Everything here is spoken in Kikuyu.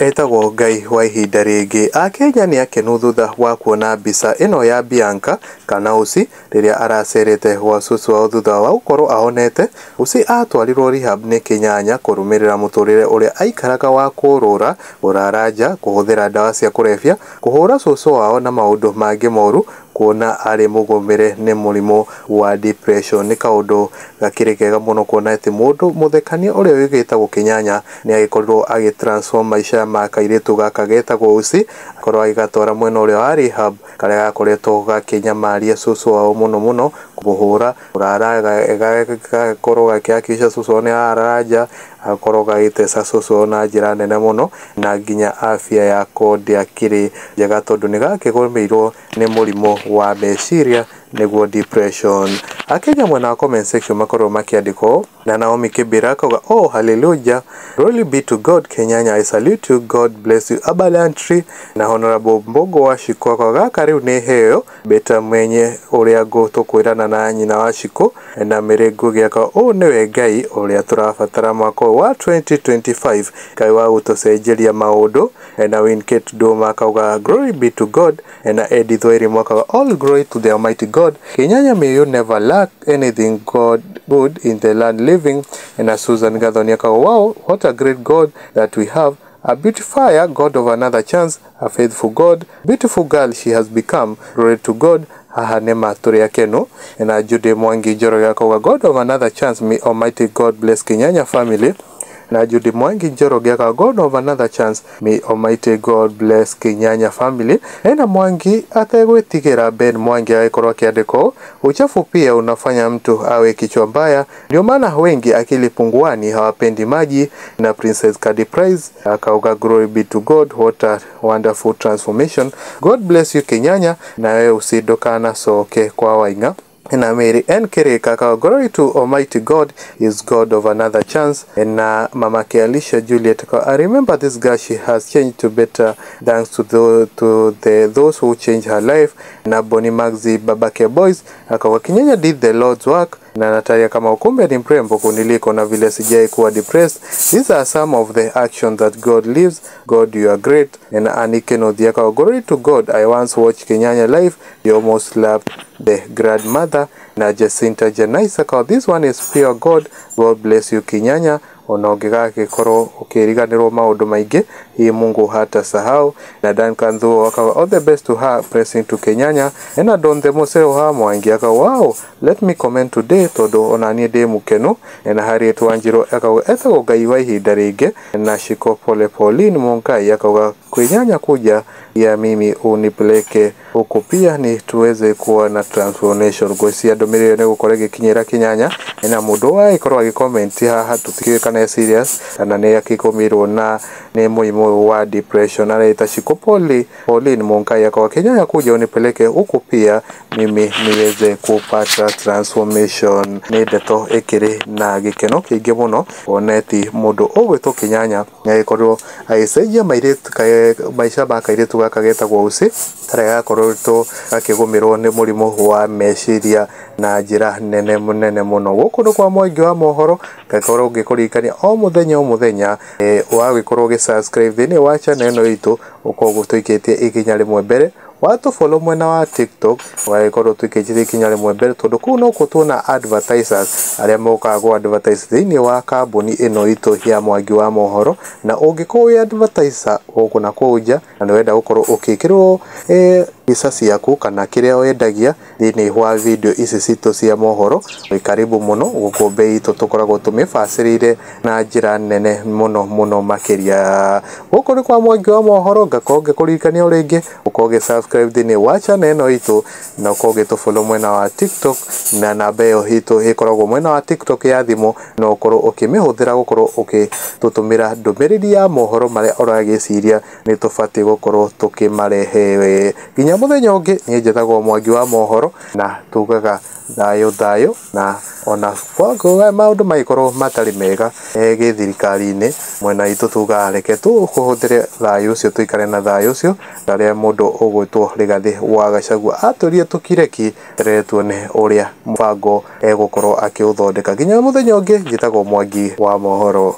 Etagwo Ngai wa ihinda rĩngĩ. Akenya nĩ akenu thutha wa kuona mbica ĩno ya Bianca kana Uci rĩrĩa aracerete gwa cũcũ wao thutha wa gũkorwo ahonete. Uci atwarirwo rehab nĩ Kĩnyanya kũrũmĩrĩra mũtũrĩre ũrĩa aikaraga wa kũrũra, kũrara nja, kũhũthĩra ndawa cia kũrebia, kũhũra cũcũ wao na maũndũ mangĩ moru kuona arĩ mũgũmĩre nĩ mũrimũ wa depression. Nĩ kaũndũ gakĩrĩ kega mũno kuona atĩ mũndũ mũthekania ũrĩa wĩtagwo Kĩnyanya nĩ agĩkorirwo agĩ transform maica ma kairĩtu gaka getagwo Uci, akorwo agĩgatwara mwena ũrĩa wa rehab karĩa gakoretwo gakĩnyamaria cũcũ wao mũno mũno, kũmũhũra, kũrara, gagakorwo gakĩhakikisha cũcũ wao nĩ arara nja, agakorwo gagĩteca cũcũ wao na njĩra nene mũno, na nginya afya yako ndĩakĩrĩ njega tondũ nĩ gakĩgũmĩirwo nĩ mũrimũ wa meciria nĩguo depression. Akenya mwena wa comment section makorwo makĩandĩkwo na Naomi Kibira akauga, oh hallelujah, glory be to God, Kenyanya I salute you, God bless you abundantly. Na Honorable Mbogo wa Shiko akauga gaka rĩu nĩ heo beta mwenye ũrĩa tũkwĩrana na nyina wa Shiko. Na Mary Ngugi akauga ũũ nĩwe Ngai ũrĩa tũrabatara mwaka ũyũ wa 2025, Ngai wa gũtũcenjeria maũndũ. Na Winkate Duma akauga glory be to God. Na Edith Wairimu akauga all glory to the Almighty God, Kenyanya may you never lack anything God good in the land living. Na Susan Gathoni akauga wow, what a great God that we have, a beautifier God of another chance, a faithful God, beautiful girl she has become, glory to God. Haha nĩ tũrĩ akenu. Na Jude Mwangi Njoroge akauga God of another chance, may Almighty God bless Kenyanya family. Na Judy Mwangi Njoroge akauga God of another chance, may Almighty God bless Kenyanya family. Ena Mwangi ategwĩtigĩra Ben Mwangi agĩkorwo akĩandĩkwo uchafu pia unafanya mtu awe kichwa mbaya, ndio maana wengi akili punguani hawapendi maji. Na Princess Kadi Prize akauga glory be to God, what a wonderful transformation, God bless you Kenyanya, na wewe usidokana soke kwa wainga. Na Mary N Kirika akauga glory to Almighty God, is God of another chance. Na mama ke Alicia Juliet akauga I remember this girl, she has changed to better thanks to those who changed her life. Na Bonnie Maxi Babake Boys akauga Kenyanya did the Lord's work. Na Natalia kama ukumbe ni mrembo kuniliko na vile sijai kuwa depressed. These are some of the actions that God lives. God you are great. And Anike Nodhi akauga glory to God, I once watched Kenyanya live, he almost slapped the grandmother. Na Jacinta Janaisa akauga this one is pure God, God bless you Kenyanya, ona ũngĩgagĩkorwo ũkĩriganĩrwo maũndũ maingĩ hii Mungu hata sahau. Na Duncan Thuo akauga all the best to her, pressing to Kenyanya. Ena Don the Moseo ha Mwangi akauga wow, let me comment today tondũ ona niĩ ndĩ mũkenu. Na Harriet Wanjiru akauga etagwo Ngai wa ihinda rĩngĩ. Na Shiko Pole Pauline Mungai akauga Kenyanya kuja ya mimi unipeleke huko pia ni tuweze kuwa na transformation. Ngwĩciria ndũmĩrĩri ĩyo nĩ gũkorwo ĩgĩkinyĩra Kenyanya. Na mũndũ wagĩkorwo agĩcomment haha tũtikĩũĩ kana nĩ serious kana nĩ akĩgũmĩirwo na nĩ mũrimũ wa depression. Areta Shiko Pauline Mungai akauga Kenyanya kuja unipeleke huko pia mimi niweze kupata transformation. Nĩ ndeto ĩkĩrĩ na gĩkeno kĩingĩ mũno kuona atĩ mũndũ ũgwĩtwo Kenyanya nĩ agĩkorirwo agĩcenjia maica ma kairĩtu gaka getagwo Uci karĩa gakoretwo gakĩgũmĩrwo nĩ mũrimũ wa meciria na njĩra nene nene mũno. Gũkũ nĩ kwa Mwangi wa mohoro, ngakorwo ngĩkũririkania o mũthenya o mũthenya wagĩkorwo ũgĩ subscribe thĩinĩ wa channel ĩno itũ, ũkorwo tũikĩtie ikinya rĩmwe mbere, watu follow mwena wa TikTok wagĩkorwo tũikĩtie ikinya rĩmwe mbere, tondũ kũu nokuo tuona advertisers arĩa mokaga gũ advertise thĩinĩ wa kambuni ĩno itũ ya Mwangi wa mohoro. Na ũngĩkorwo wĩ advertiser gũkũ na kũu nja na nĩwenda gũkorwo ũgĩkĩrwo mbica ciaku kana kĩrĩa wendagia thĩinĩ wa video ici citũ cia mohoro, wĩ karibu mũno gũkũ mbei itũ tũkoragwo tũmĩbacĩrĩire na njĩra nene mũno mũno makĩria. Gũkũ nĩ kwa Mwangi wa mohoro, ngakorwo ngĩkũririkania o rĩngĩ ũkorwo ũgĩ subscribe thĩinĩ wa channel ĩno itũ na ũkorwo ũgĩtũfollow mwena wa TikTok, na namba ĩyo itũ ĩkoragwo mwena wa TikTok ya thimũ, no ũkorwo ũkĩmĩhũthĩra gũkorwo ũgĩtũtũmĩra ndũmĩrĩri ya mohoro marĩa ũragĩciria nĩ tũbatiĩ gũkorwo tũkĩmarehe. Nginya mũthenya ũngĩ, niĩ njĩtagwo Mwangi wa mohoro na tugaga thayũ thayũ, na ona maũndũ magĩkorwo matarĩ mega gĩthirikari-inĩ mwena witũ tugaga reke tũhũthĩre thayũ ũcio, tũikare na thayũ ũcio, harĩa mũndũ ũgwĩtwo Rigathĩ wa Gachagua atũrie tũkire ki terere tuone ũrĩa mũbango egũkorwo akĩũthondeka. Nginya mũthenya ũngĩ, njĩtagwo Mwangi wa mohoro.